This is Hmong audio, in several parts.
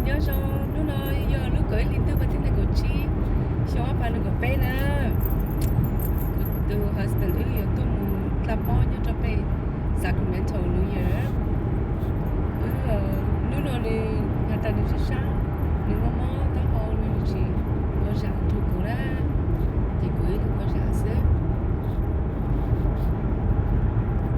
Nyob zoo, hnub no yog lub kaum ib hlis ntuj vas thib nees nkaum tsib, xyoo ob phav nees nkaum peb na. Kuv tus husband wb yuav tuaj mus tla pob nyob rau pem Sacramento New Year. Wb, hnub no nws has tas nws sab sab, nws mob mob taub hau no nws tsis ua zam rau kuv na, ces kuv ib leeg ua zam xwb.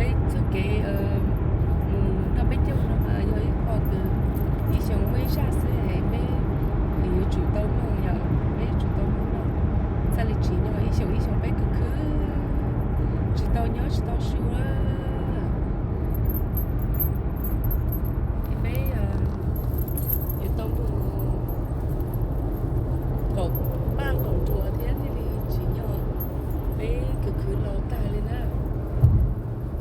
Peb txoj kev mus noj peb caug no mas yog ib qho kws ib xyoos muaj ib zaj xwb es peb yuav tsum tau mloog, yog peb yuav tsum tau mloog no. Txhaj li tsis nyob ib xyoos ib xyoos peb khwv khwv tsis tau nyob tsis tau su. Peb yuav tau mus qaum paj qaum nruas thiab thiaj li tsis nyob, peb khwv khwv laus tag li na.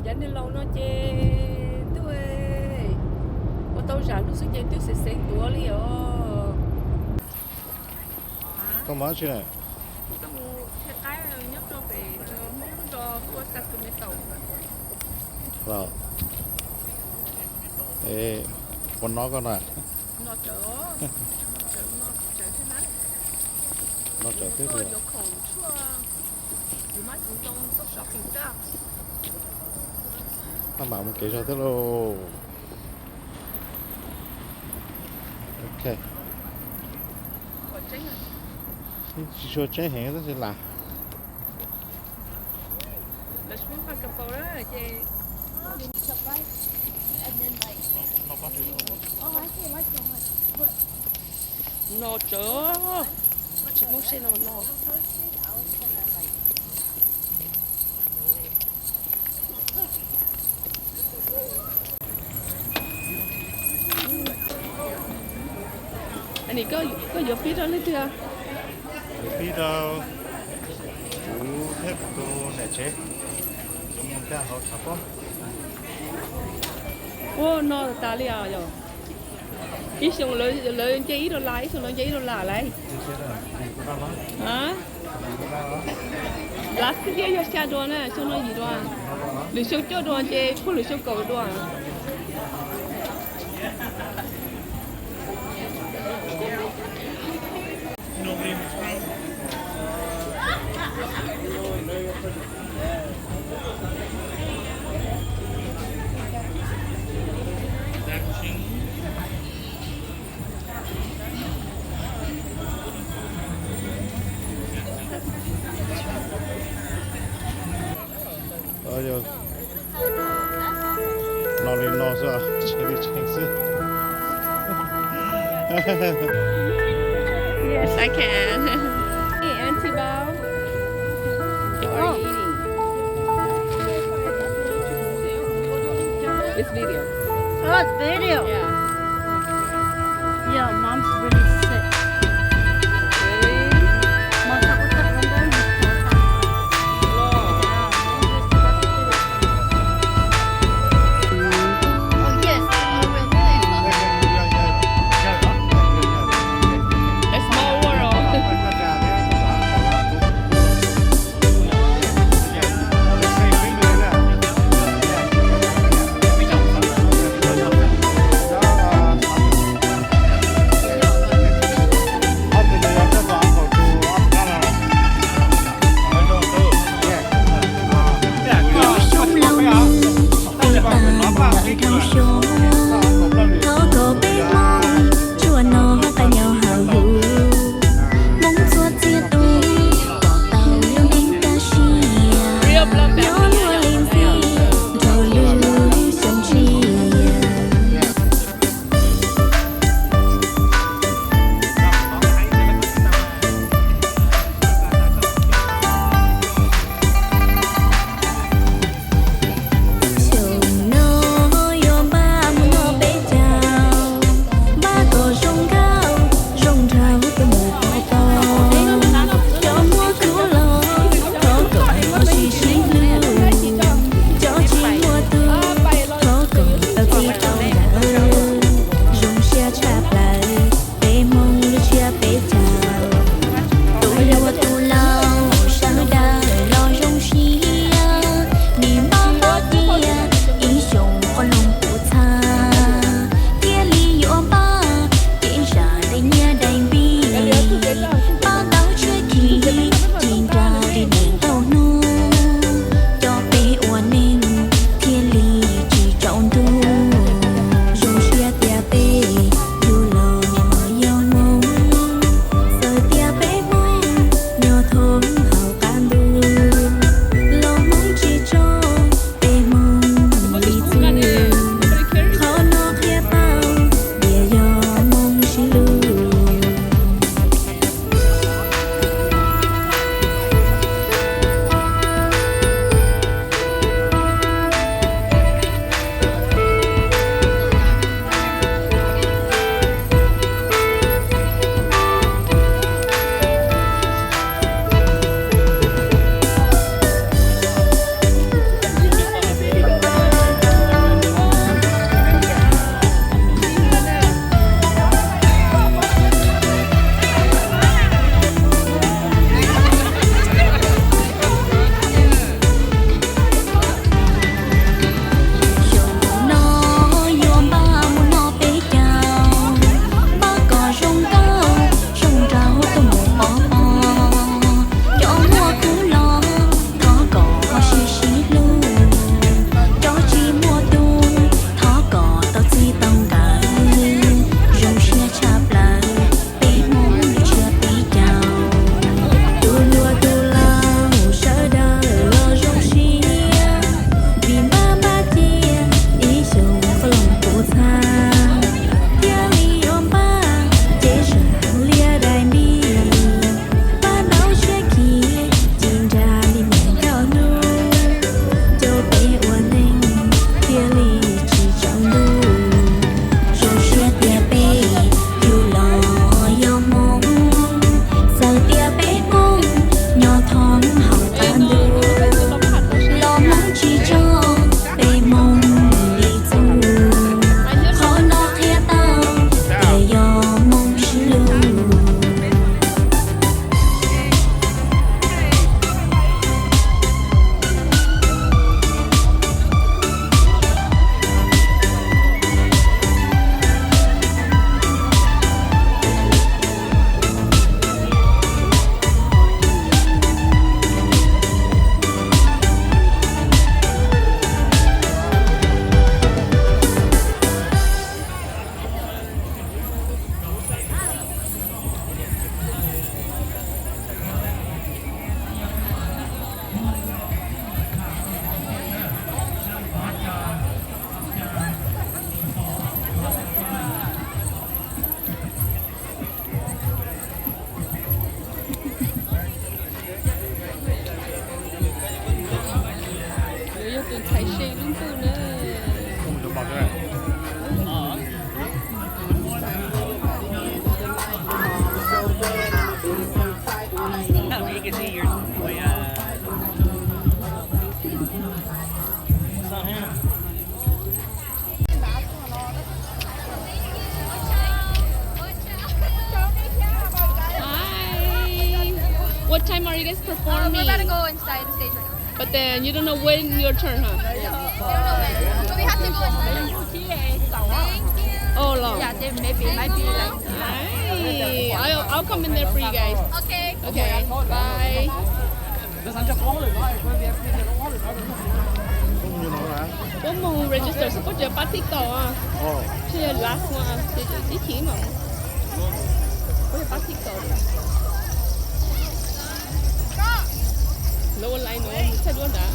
Cov neeg laus no ces twb ua tau zam ntuj xwb ces twb xev xev tuav li os. Koj mus dab tsi na? Koj mus qhia qaib nyob rau pem Hmoob lub zos hu ua Sacramento. Los, puas no koj na? No tsawv, no tsawv thiab na. No tsawv thiab. Yuav khoom tshuaj, kuv mab kuv ntoo tuaj shopping xwb. Maj mam mus kev zog thiab lauj. Ok. Tsis tshua tseeb heev tab sis lam. No tsawv, tsis muaj sej no no. Nim koj yuav pib rau leej twg? Yuav pib rau kuv thiab kuv tus niam tsev, yuav mus nkag hauv tshav pob. Ua no tas li os yom. Ib xyoos lawv nce ib dollar, ib xyoos lawv nce ib dollar lauj. Last year yog xya dollar na, xyoo no yim dollar. Lwm xyoo cuaj dollar ces puag lwm xyoo kaum dollar. No li no xwb, tshee li tshee xwb. Yes, I can. Hey, Auntie Bo. What are you eating? It's video. Oh, it's video. Yeah. Yeah, mom's really sick. Really? Mom's not with the window. Lol. Yeah, mom's just about to do it. Oh, yes. A small world. Hi. What time are you guys performing? We're about to go inside the stage right now. But then you don't know when your turn, huh? Yeah, we don't know when. But we have to go inside. Thank you. Oh, long. Yeah, there maybe might be like. Hi. I'll, I'll come in there for you guys. Okay. Okay. Bye. Puab mus register xwb puab tsis pab TikTok, tsis last one, ib chim mas puab pab TikTok. Lawv ua live no mus txhaj duab nrad.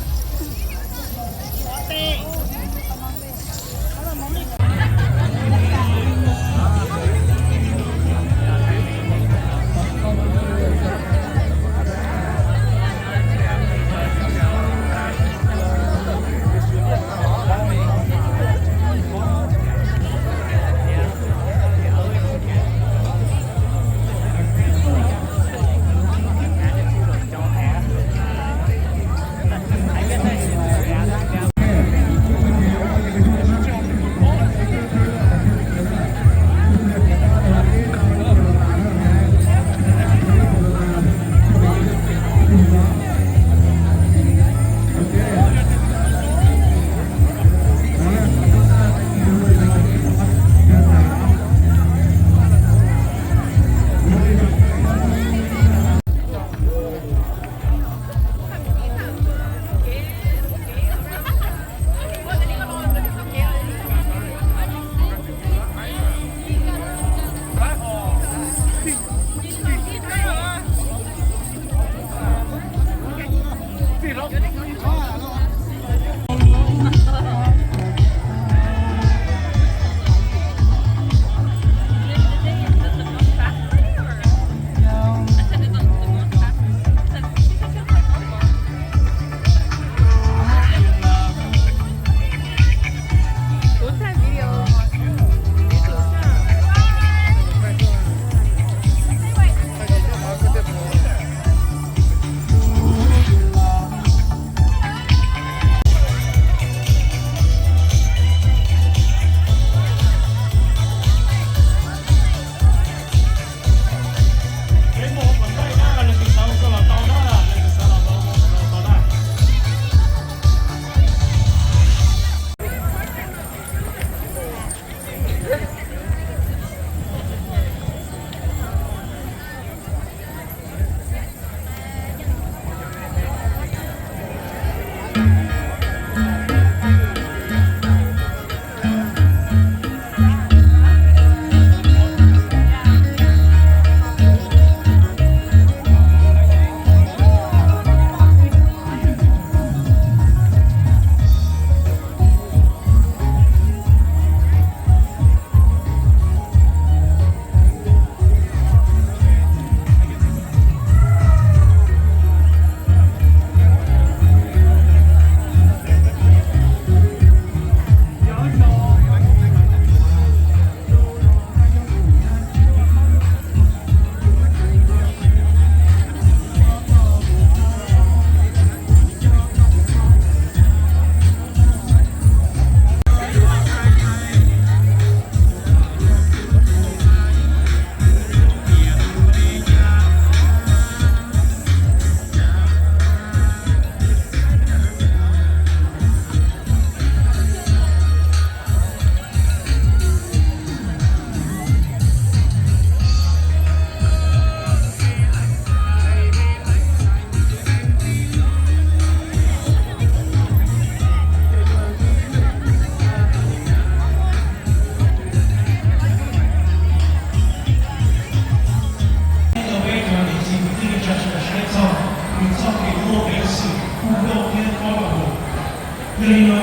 Yog li no,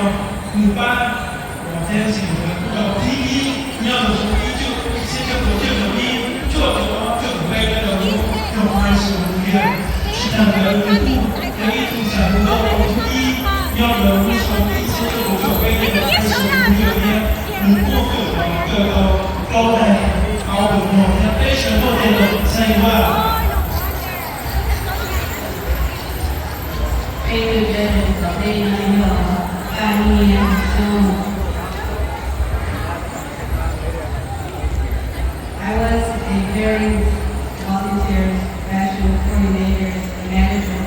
nws pab uas Fancy kuj tau thib ib nyob rau xyoo ib txhiab cuaj puas cuaj caum ib, cuaj caum ob, cuaj caum peb nyob rau lub rooj high school New Year. Tsis tas ntawd nws kuj yog ib tug xas nkauj thib ib nyob rau lub xyoo ib txhiab cuaj puas cuaj caum peb nyob rau high school New Year thiab. Nws kuj kawm los kawm tau plaub daim album no thiab peb sawv daws tuaj tes los xaiv ua. I was a very volunteer, professional coordinator, manager